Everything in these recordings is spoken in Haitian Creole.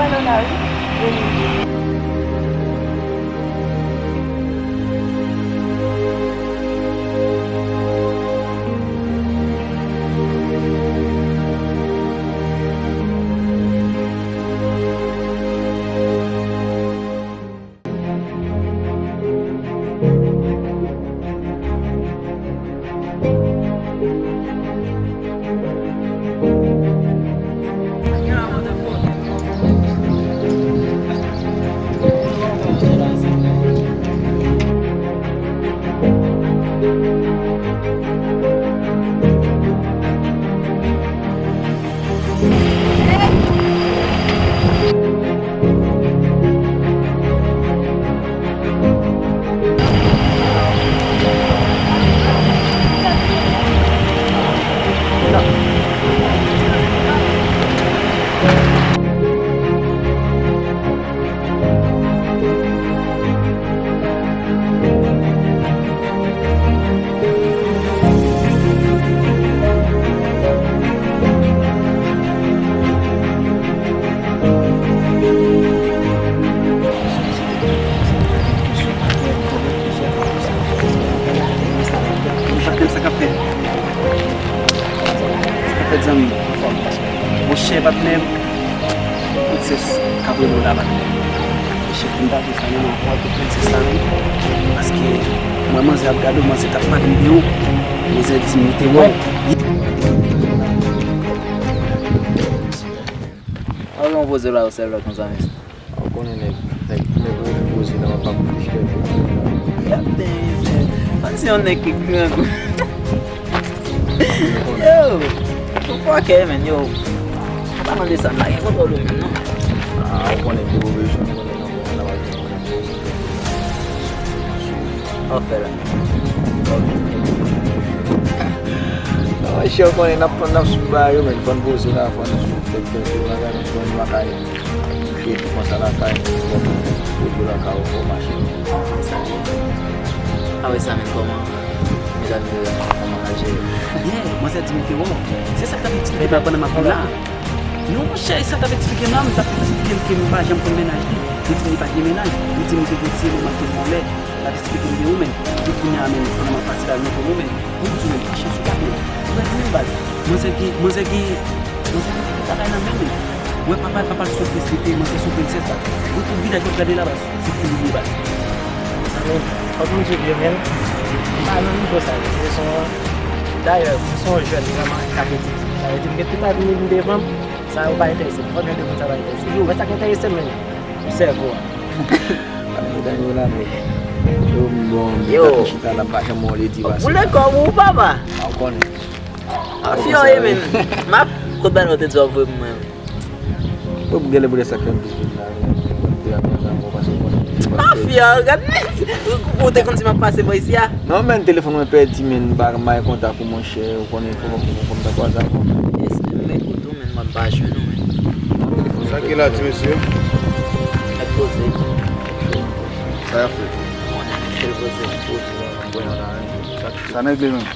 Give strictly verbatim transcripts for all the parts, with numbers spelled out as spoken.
Pale w la, wi. Vini. Ou pa konn sa k ap fèt. Sa k ap fèt, zanmi? Anfòm, monchè, patnè m, prensès k ap rele w la, patnè. Monchè, pou m ta fè sa, non, non, fò w te prensès la, menm. Paske mwen, manzè ap gade w, manzè t ap pale m de ou. Manzè di m li te wè w. Alò, on poze la, ou sèl lòt, mon ami. Ou konnen nèg, nèg, nèg repoze nan papa pou fichkè. Gade, mezanmi. Mwen se yon nèg ki grangou. Yo, ou fòkè, men, yo. Pa mande sa, m pa gen kontwòl ou menm, non. Ah, ou konnen ke ou bezwen, ou konnen nan mwen, nan mwen. Ou fè la. Non, monchè, ou konnen n ap, n ap sou bagay yo, men fò n poze la, fò n sou fèt kèk jou la, gade, fò n lakay. Touche tou konsa lakay, fò n pwodui lakay ou, fò w mache. Ah wi, sa menm, kòman, mezanmi, kòman al jere? Byen, manzè di m ke, o, se sa k t ap eksplike m la pandan m ap vin la. Non, monchè, e sa l t ap eksplike m la, m t ap eksplike l ke m pa janm konn mennaj li. Li di m li pa gen mennaj. Li di m li te gen ti manman ke l anlè. L ap eksplike m de ou menm. Epi kounye a menm, pandan m ap pase la, l montre m ou menm. Mwen di w menm, pa chans ou pa menm. Ou pa di menm baz. Manzè gen, manzè gen, manzè gen tout bagay nan men menm. Wè papa l, papa l se yon prens li te ye, manzè se yon prensès baz. Wè tout vilaj yo ap gade la baz. Se pou li ye baz. Sa menm, fòk m di w byen menm. M pa nan nivo sa yo. Se yon, dayè, m se yon jèn vrèman k ap etidye. Sa vle di m gen tout avni m devan m. Sa yo pa enterese m. Fò m jwenn de moun sa pa enterese m. Yo, wè sa k enterese m menm. Sèvo a. Yo, m bon, m tèt mwen chita la, m pa janm wè w ledi pase. Boule kò w, papa. A, ou konnen. Mafya w ye, men. M ap, kot bagay ou te di w ap voye pou mwen. Mwen, m genlè poutèt sa k fè m plis vin la, wi. Mwen te ap nan zanmi w, paske ou konnen. Mafya, gad, ou te konn di m ap pase bò isi a? Non, men telefòn mwen pèdi, men m pa may kontak ou, monchè, ou konnen, fò m, fò m ta kwaze avè w. Yes, men, men, men, m pa jwenn ou, men. Sa ki la, ti mesye? Nèg poze. Sa y ap fè? Konnen nèg sèl poze. Poze, mwen la, sa k fèt? Sa nèg li menm?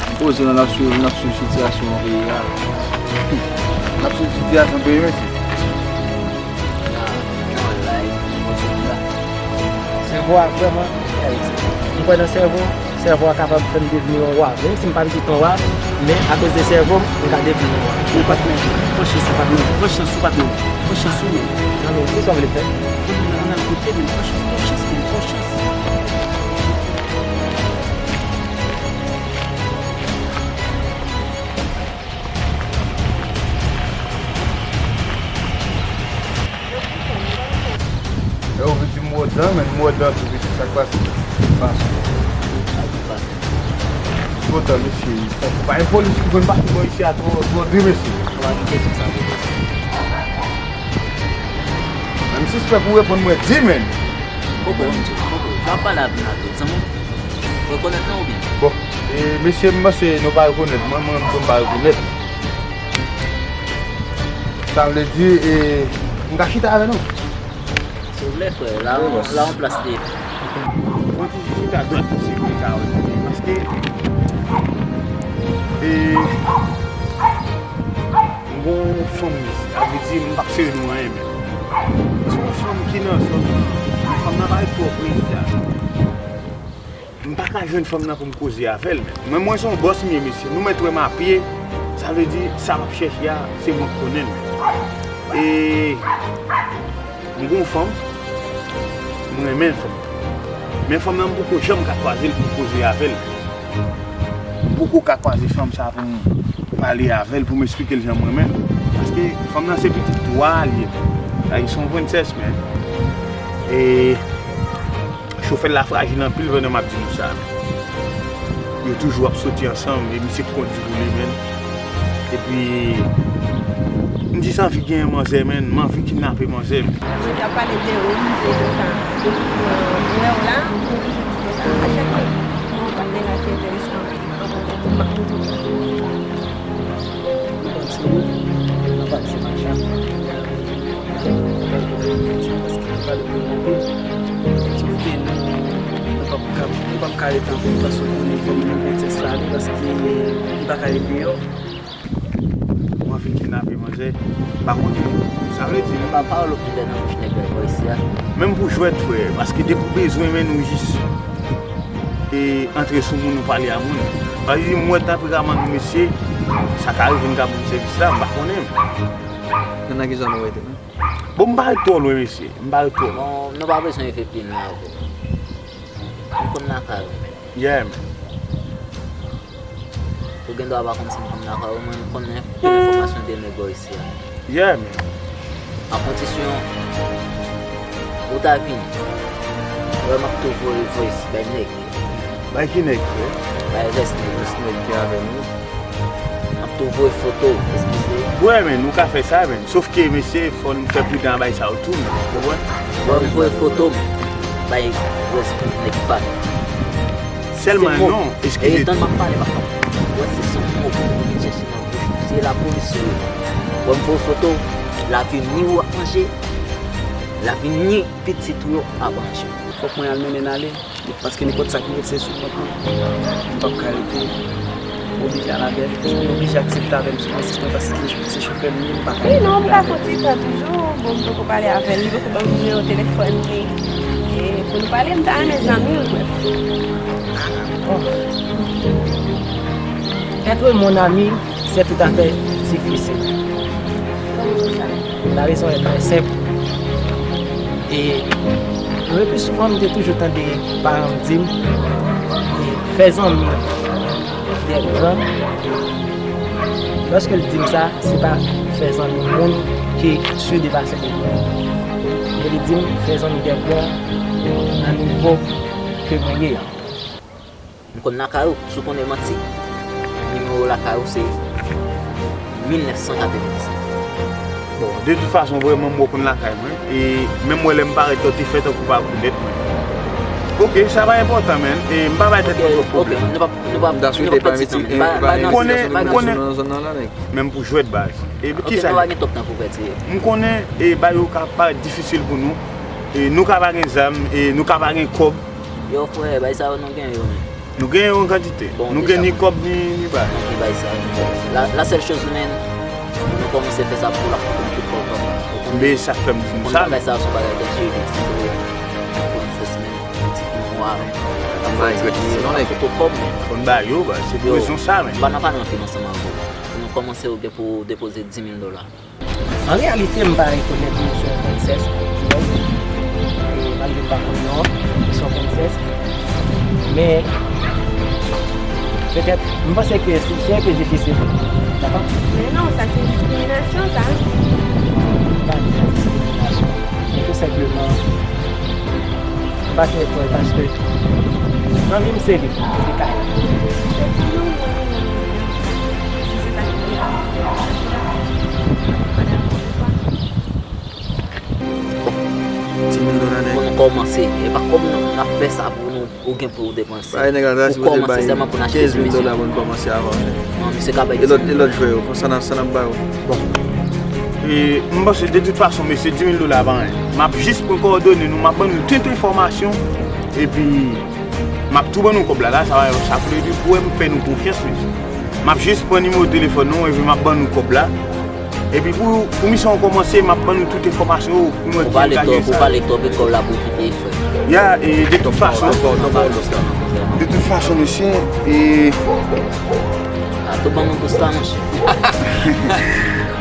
M poze la, n ap swiv, n ap swiv sitiyasyon peyi a. N ap swiv sitiyasyon peyi, mesye. Sèvo a vrèman enteresan. M kwè nan sèvo. Sèvo a kapab fè m devni yon wa. Menm si m pa t gen yon wa, men akoz de sèvo m, m ka devni yon wa. Ou pa t menm. Pran chans ou pa t menm. Pran chans ou pa t menm. Pran chans ou menm. Zanmi, kisa w vle fè? Ann al kote menm. Pran chans, pran chans menm. Pran chans. Yo, ou vin di m wodan, men m wodan tou piti, sa k pase? Fason. Sa ki pase? Wodan, mesye, tankou pa gen polis ki konn pase bò isi a twò, twò di, mesye. Ou pa gen kesyon sa, mesye. Menm sispèk ou reponn mwen, di, men. Poko, poko. Jan w ap pale avè m la tou, zanmi. Rekonèt nou oubyen? Bon, e, mesye, m panse nou pa rekonèt mwen, mwen menm tou m pa rekonèt. Sa vle di, e, m ka chita avè nou? Si w vle, frè, la, la yon plas li ye. Mwen toujou chita dwat pou sekirite a, wi, paske, e, Yon fanm, sa vle di, m p ap sere nou anyen menm. Se yon fanm ki nan zòn nan, men fanm nan parèt twò pre isi a. M pa ka jwenn fanm nan pou m koze avè l menm. Mwen, mwen se yon bòs m ye, mesye. Nou mèt wè m a pye, sa vle di, sa m ap chèche a, se mwen k konnen l menm. E m gen yon fanm, m renmen fanm nan. Men fanm nan, m poko janm ka kwaze l pou m koze avè l. M poko ka kwaze fanm sa pou m pale avè l, pou m esplike l jan m renmen l. Paske fanm nan se pitit twa a l ye. Sa se yon prensès, men. E chofè l la frajil anpil pandan m ap di nou sa. Yo toujou ap soti ansanm, e misye k kondui pou li menm. Epi, m jis anvi genyen manzè, menn. M anvi kidnape manzè, menn. Mwen t ap pale de ou, m di konsa. Mwen wè w la, m toujou di konsa. A chak fwa, mwen pa gen la ki enterese anpil. M ap konte w. Mwen konn se ou, mwen pa di se machan. Paske nou pale pou nou anpil. Sòf ke nou, nou p ap ka, nou p ap ka rete anpil paske w konnen fò nou menm prensès la ale paske li pa ka ret deyò. Mwen fin kidnape manzè. M pa konnen. Sa vle di. Pa pawòl okipe nan bouch nèg bèl bò isi a. Menm pou jwèt, frè. Paske depi w bezwen, men nou jis e antre sou moun, ou pale a moun. Paske m wè tanperaman nou mesye, sa ka rive n ka ban m sèvis la, m pa konnen. Nan, nan ki zòn ou rete, non? Bon, m pa ret twò lwen, mesye. M pa ret twò lwen. Bon, nou pa bezwen rive pi lwen avè m. M konn lakay ou. Yeah, man. Ou gen dwa pa konn si m konn lakay ou, men m konnen anpil enfòmasyon de nèg bò isi a. Yeah, man. A kondisyon ou ta vini. Wè m ap tou voye voice bay nèg. Bay ki nèg, frè? Bay rès nèg. Rès nèg ki avè nou. M ap tou voye foto, eskize. Wè, men, nou ka fè sa, men. Sòf ke, mesye, fò n fè pridan bay sa yo tou, men. Ou konprann? Wè m voye foto m bay rès nèg pa nou. Sèlman non, eskize. E tann m ap pale, m ap wè si se yon mo pou vin chèche nan bouch ou. Se lapolis ou ye. Wè m voye foto, lavi ni ou ap manje, lavi ni pitit ou yo ap manje. Fòk mwen al mennen n ale, paske nenpòt sa ki rive se sou kont mwen. M p ap ka rete. M oblije al avè l. M oblije aksepte avè m sou prensip mwen paske se chofè m ye, m pa ka rete. Wi, non, m ka fon ti tan toujou. Bon, m poko pale avè l, li poko ban m nimewo telefòn li. E pou nou pale, m ta renmen zanmi l, brèf. Bon. Être mon ami, c'est tout à fait difficile. La raison est très simple. E le plus souvent, m te toujou tande paran m di m, e fè zanmi dè gran. Lòske l di m sa, se pa fè zanmi moun ki sou de basè de mwen. Men li di m fè zanmi dè gran nan nivo ke mwen ye an. M konn lakay ou, si w konnen manti, nimewo lakay ou se mil nèf san katrevendiznèf. Bon, de tout fason, vrèman, m wè w konn lakay mwen. E menm wè lè m parèt la, w te fè tankou w pa rekonèt mwen. Oke, sa pa enpòtan, menn. E m pa bay tèt mwen twòp pwoblèm. Oke, nou p ap, nou p ap, nou p ap pèdi tan. M konnen, m konnen. Menm pou jwèt, baz. E kisa? Oke, nou pa gen twòp tan pou pèdi. M konnen, e bagay yo ka parèt difisil pou nou. E nou ka pa gen zam, e nou ka pa gen kòb. Yo, frè, bay sa yo nou gen yo, men. Nou gen yo an kantite. Bon, nou gen ni kòb, ni, ni bagay. Ni bagay sa, ni bagay sa. La, la sèl choz, men, nou kòmanse fè sa pou l ap koute nou tout kòb, papa. Ou konnen? Men sa k fè m di nou sa, men. Bagay sa, se yon bagay danjere, si nou pran sèsmen, pitit nou a, ap fè difisil, ap koute w kòb, men. Fò n ba yo, ba, se pou rezon sa, men. M pa nan pale anpil ansanm avè w. Pou nou kòmanse, ou gen pou w depoze dis mil dola. An reyalite, m pa rekonèt li se yon prensès, di w, e malgre m pa konn non, li se yon prensès. Men, petèt, m panse ke se, se enpe difisil, dakò? Men non, sa se diskriminasyon, sa. M pa di diskriminasyon, men tou senpleman, m pa gen pwen paske zanmi m se li, li kay. Bon, dis mil dola, nèg. Pou nou kòmanse, e pa kòb nou, n ap fè sa pou nou, ou gen pou ou depanse. Bay nèg la, sa sipoze bay kenz mil dola pou n kòmanse avan, nèg. Non, misye ka bay dis mil dola. E lòt, e lòt jwè yo, konsa n ap, sa n ap ba yo. Bon. E, m panse, de tout fason, mesye, dis mil dola pa anyen. M ap jis pran kòdone nou, m ap ban nou tout enfòmasyon, epi m ap tou ban nou kòb la, la, sa, sa vle di pou wè m fè nou konfyans, mesye. M ap jis pran nimewo telefòn nou, epi m ap ban nou kòb la. Epi pou, pou misyon an kòmanse, m ap ban nou tout enfòmasyon yo pou nou wè ki lagay sa. Ou pale twòp, ou pale twòp, e kòb la pwofite, frè. Ya, e de tout fason, de tout fason, mesye, e a, tou ban nou bous la, monchè.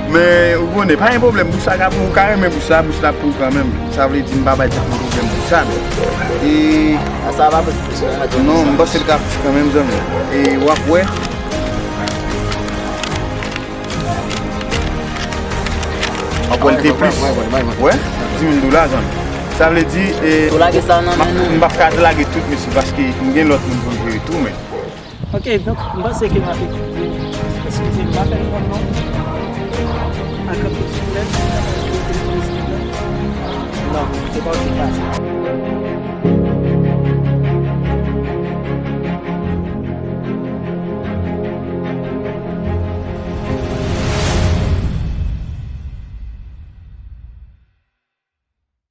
Men, ou konnen, pa gen pwoblèm, bous la ka pou ou, ka renmen bous la, bous la pou ou kanmenm. Sa vle di, m pa bay tèlman pwoblèm pou sa, men. E a, sa va plis, non, mwen, non, m panse l ka plis kanmenm, zanmi. E w ap wè. W ap wè l te plis. Wè? Di mil dola, zanmi. Sa vle di, e, m ap, m p ap ka lage tout, mesye, paske m gen lòt moun pou m jere tou, men. Ok, donk, m panse ke m ap etidye. Eskize, m pa fè l kòm non. Ak anpil souplès, m ap jwe telefòn sou non. Non, se pa osi fasil.